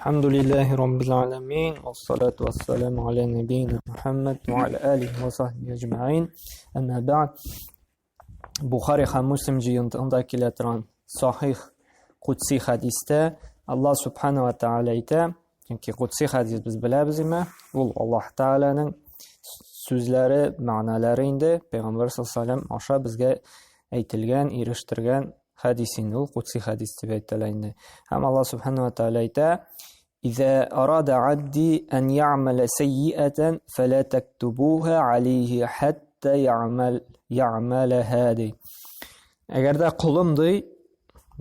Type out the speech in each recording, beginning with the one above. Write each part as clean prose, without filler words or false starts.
الحمد لله رب العالمين والصلاة والسلام على نبينا محمد وعلى آله وصحبه أجمعين أما بعد Buxari һәм Муслим җыентыгында килә торган сахих кудси хәдистә Аллаһ субхана ва тааля әйтә, чөнки кудси хәдис без беләбез име, ул Аллаһ Тааляның сүзләре, мәгънәләре инде Пәйгамбәр саллаллаху аша безгә әйтелгән, ирештергән хәдис инде ул кудси хәдис дип әйтелә инде. Һәм Аллаһ субхана ва тааля әйтә: "Иза арада абди ан я'мала сайyi'атан фала тактубуха алейхи хатта я'мал я'малаха" ди. Әгәр дә колым ди,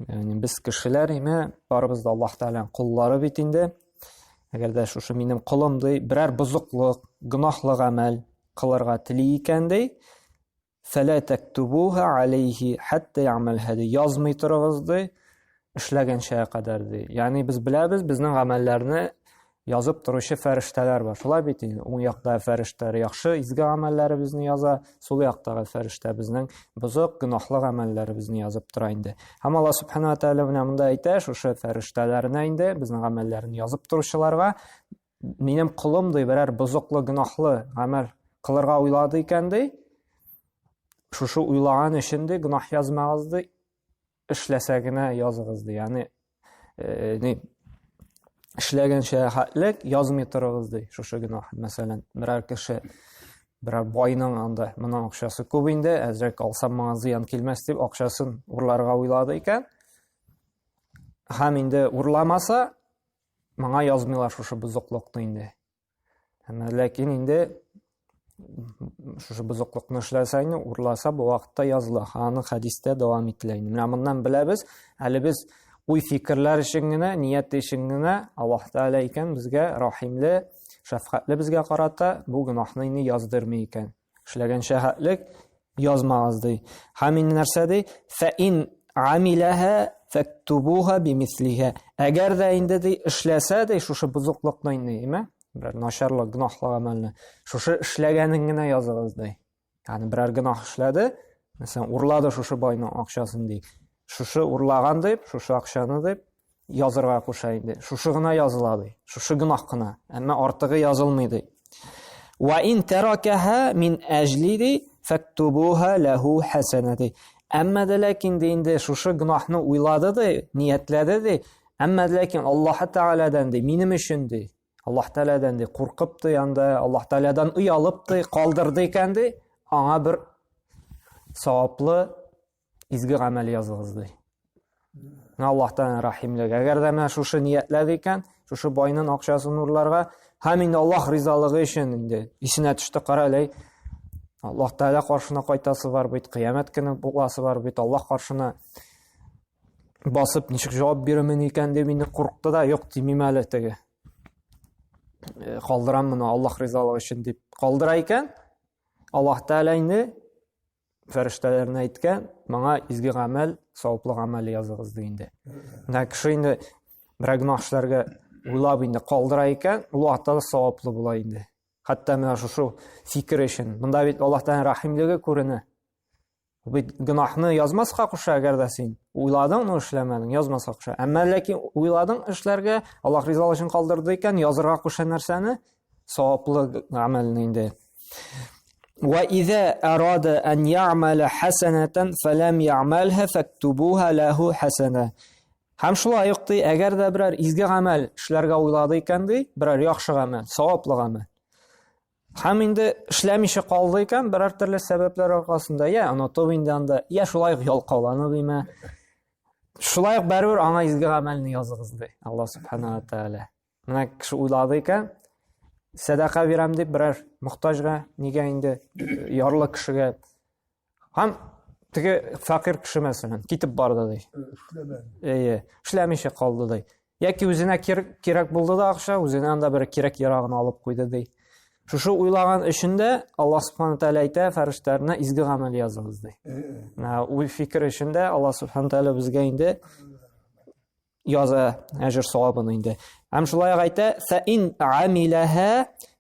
ягъни без кешеләр име, барыбыз да Аллаһ Тааляның коллары бит инде. Әгәр дә шушы минем колым ди, берәр бозыклык, гөнаһлы гамәл кылырга тели икән ди, Фәлә тәктубуха алейхи хәтта я'мәлһә ди. Язмый торыгыз ди, эшләгәнчә кадәр ди. Ягъни без беләбез, безнең гамәлләрне язып торучы фәрештәләр бар. Шулай бит инде. Уң яктагы фәрештәләр яхшы, изге гамәлләребезне яза, сул яктагы фәрештә безнең бозык, гөнаһлы гамәлләребезне язып тора инде. Һәм Алла субхана ва тааля менә монда әйтә, шушы фәрештәләренә инде безнең гамәлләрне язып торучыларга минем колым ди берәр бозыклы гөнаһлы гамәл кылырга уйлады икән ди шушы уйлаган өчен ди гөнаһ язмагыз ди эшләсә генә языгыз ди ягъни э, ни эшләгәнчә хәтлек язмый торыгыз ди шушы гөнаһ мәсәлән берәр кеше берәр байның анда моның акчасы күп инде әзрәк алсам моңа зыян килмәс дип акчасын урларга уйлады икән һәм инде урламаса Моңа язмыйлар шушы бозыклыкны инде. Әмма ләкин инде шушы бозыклыкны эшләсә инде, урласа, бу вакытта языла. Аны хәдистә дәвам ителә инде. Менә моннан беләбез, әле без уй фикерләр өчен генә, ният өчен генә Аллаһ Тәгалә икән безгә рәхимле, шәфкатьле безгә карата бу гөнаһны инде яздырмый икән. Эшләгән шәһәтлек язмагыз ди. Һәм инде нәрсә ди? Фә ин амиләһә фәктубуха бимислиһә. Әгәр дә инде ди эшләсә ди шушы бозыклыкны инде, име? Берәр начарлык, гөнаһлы гамәлне. Шушы эшләгәнен генә языгыз ди. Ягъни берәр гөнаһ эшләде, мәсәлән, урлады шушы байның акчасын ди. Шушы урлаган дип, шушы акчаны дип язырга куша инде. Шушы гына языла ди. Шушы гөнаһ кына. Әмма артыгы язылмый ди. Ва ин таракаха мин әҗли ди, фактубуха лаху хасана ди. Әмма дә ләкин ди инде шушы гөнаһны уйлады ди, ниятләде ди. Әмма дә ләкин Аллаһ Тәгаләдән ди, минем өчен ди. Аллаһ Тәгаләдән ди, куркып ди анда, Аллаһ Тәгаләдән оялып ди, калдырды икән ди, аңа бер саваплы изге гамәл языгыз ди. Менә Аллаһ Тәгаләнең рәхимлеге. Әгәр дә менә шушы ниятләде икән, шушы байның акчасын урларга һәм инде Аллаһ ризалыгы өчен инде исенә төште, кара әле, Аллаһ Тәгалә каршына кайтасы бар бит, кыямәт көне буласы бар бит, Аллаһ каршына басып ничек җавап бирермен икән дип инде курыкты да, юк тимим әле теге. Э, калдырам моны Аллаһ ризалыгы өчен дип калдыра икән, Аллаһ Тәгалә инде фәрештәләренә әйткән, моңа изге гамәл, саваплы гамәл языгыз ди инде. Менә кеше инде берәр гөнаһ эшләргә уйлап инде калдыра икән, ул вакытта да саваплы була инде. Хәтта менә шушы фикер өчен. Монда бит Аллаһ Тәгаләнең рәхимлеге күренә. Бит гөнаһны язмаска куша, әгәр дә син уйладың, но эшләмәдең, язмаска куша. Әмма ләкин уйладың эшләргә, Аллаһ ризалыгы өчен калдырды икән, язырга куша нәрсәне? Саваплы гамәлне инде. Ва иза арада ан я'мала хасанатан фалам я'малха фактубуха лаху хасана. Һәм шулай ук ди, әгәр дә берәр изге гамәл эшләргә уйлады икән ди, берәр яхшы гамәл, саваплы гамәл. Һәм инде эшләмичә калды икән, берәр төрле сәбәпләр аркасында, я онытып инде анда, я шулай ук ялкауланып име. Шулай ук барыбер аңа изге гамәлне языгыз ди Аллаһ субхана ва тааля. Менә кеше уйлады икән, сәдака бирәм дип берәр мохтаҗга, нигә инде ярлы кешегә. Һәм теге фәкыйрь кеше мәсәлән, китеп барды ди. Эшләмәде. Әйе, эшләмичә калды ди. Яки үзенә кирәк булды да акча, үзенә анда бер кирәк ярагын алып куйды ди. Шушы уйлаган өчен дә Аллаһ субхана тәгалә әйтә, фәрештәләренә изге гамәл языгыз ди. Менә уй фикер өчен дә Аллаһ субхана тәгалә безгә инде яза әҗер савабын инде. Һәм шулай ук әйтә, фә ин амиләһә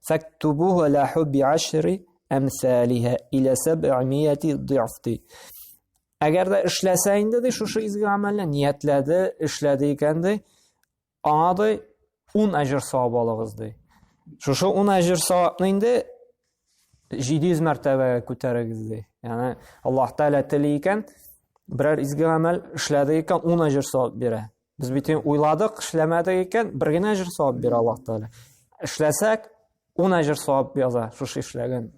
фактубуһу лаху би'ашри әмсалиһа иля сәб'мияти ды'ф ди. Әгәр дә эшләсә инде ди шушы изге гамәлне ниятләде, эшләде икән ди, аңа ди 10 әҗер савап алыгыз ди. Шушы 10 әҗер савапны инде 700 мәртәбәгә күтәрегез ди. Ягъни Аллаһ Тәгалә тели икән, берәр изге гамәл эшләде икән, 10 әҗер савап бирә. Без бит уйладык, эшләмәдек икән, бер генә әҗер савап бирә Аллаһ Тәгалә. Эшләсәк, 10 әҗер савап яза шушы эшләгән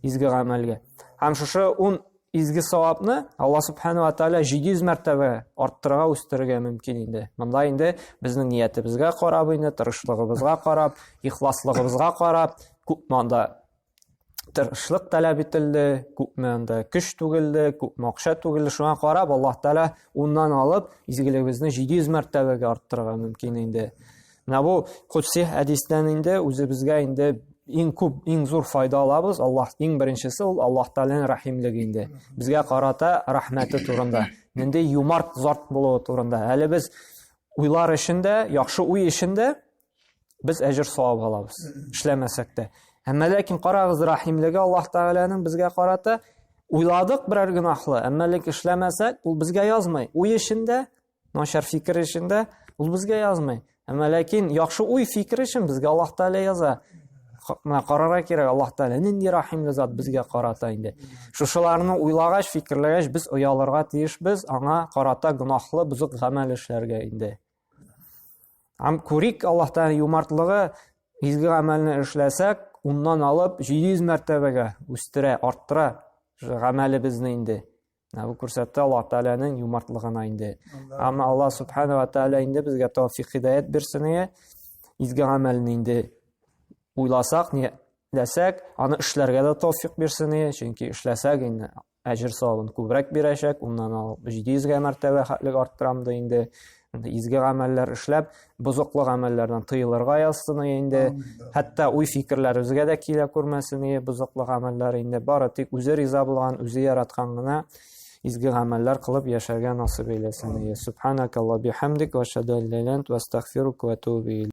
изге гамәлгә. Һәм шушы 10 изге савапны Алла Субхану ва Тааля 700 мәртәбә арттырырга, үстерергә мөмкин инде. Монда инде безнең ниятебезгә карап инде, тырышлыгыбызга карап, ихласлыгыбызга карап, күпме анда тырышлык таләп ителде, күпме анда көч түгелде, күпме акча түгелде, шуңа карап Аллаһ Тааля уннан алып изгелегебезне 700 мәртәбәгә арттырырга мөмкин инде. Менә бу кудси хәдистән инде үзебезгә инде иң күп, иң зур файда алабыз. Аллаһ иң беренчесе ул Аллаһ Тааляның рәхимлеге инде. Безгә карата рәхмәте турында, нинди юмарт зат булуы турында. Әле без уйлар өчен дә, яхшы уй өчен дә без әҗер савап алабыз, эшләмәсәк тә. Әмма ләкин карагыз рәхимлеге Аллаһ Тәгаләнең безгә карата уйладык берәр гөнаһлы, әмма ләкин эшләмәсәк, ул безгә язмый. Уй өчен дә, начар фикер өчен дә ул безгә язмый. Әмма ләкин яхшы уй фикер өчен безгә Аллаһ Тәгалә яза. Менә карарга кирәк, Аллаһ Тәгалә нинди рәхимле зат безгә карата инде. Шушыларны уйлагач, фикерләгәч, без оялырга тиешбез, аңа карата гөнаһлы, бозык гамәл эшләргә инде. Һәм күрик Аллаһ Тәгалә юмартлыгы, изге гамәлне эшләсәк, уннан алып 700 мәртәбәгә үстерә, арттыра гамәлебезне инде. Менә бу күрсәтте Аллаһ Тәгаләнең юмартлыгына инде. Әмма Аллаһ Субхана ва Тәгалә инде безгә тәүфик һидаят бирсен ие. Изге гамәлне инде уйласак, ниятләсәк, аны эшләргә дә тәүфик бирсен ие, чөнки эшләсәк инде әҗер савабын күбрәк бирәчәк, уннан алып 700 гә мәртәбә хәтлек арттырам да инде. Изге гамәлләр эшләп, бозыклы гамәлләрдән тыелырга язсын инде. Хәтта уй фикерләребезгә дә килә күрмәсен ие бозыклы гамәлләр инде. Бары тик үзе риза булган, үзе яраткан гына изге гамәлләр кылып яшәргә насыйп әйләсен ие. Субханакалла бихамдик ва ашһаду ан ла иляха илля ант ва астагфирука ва атубу.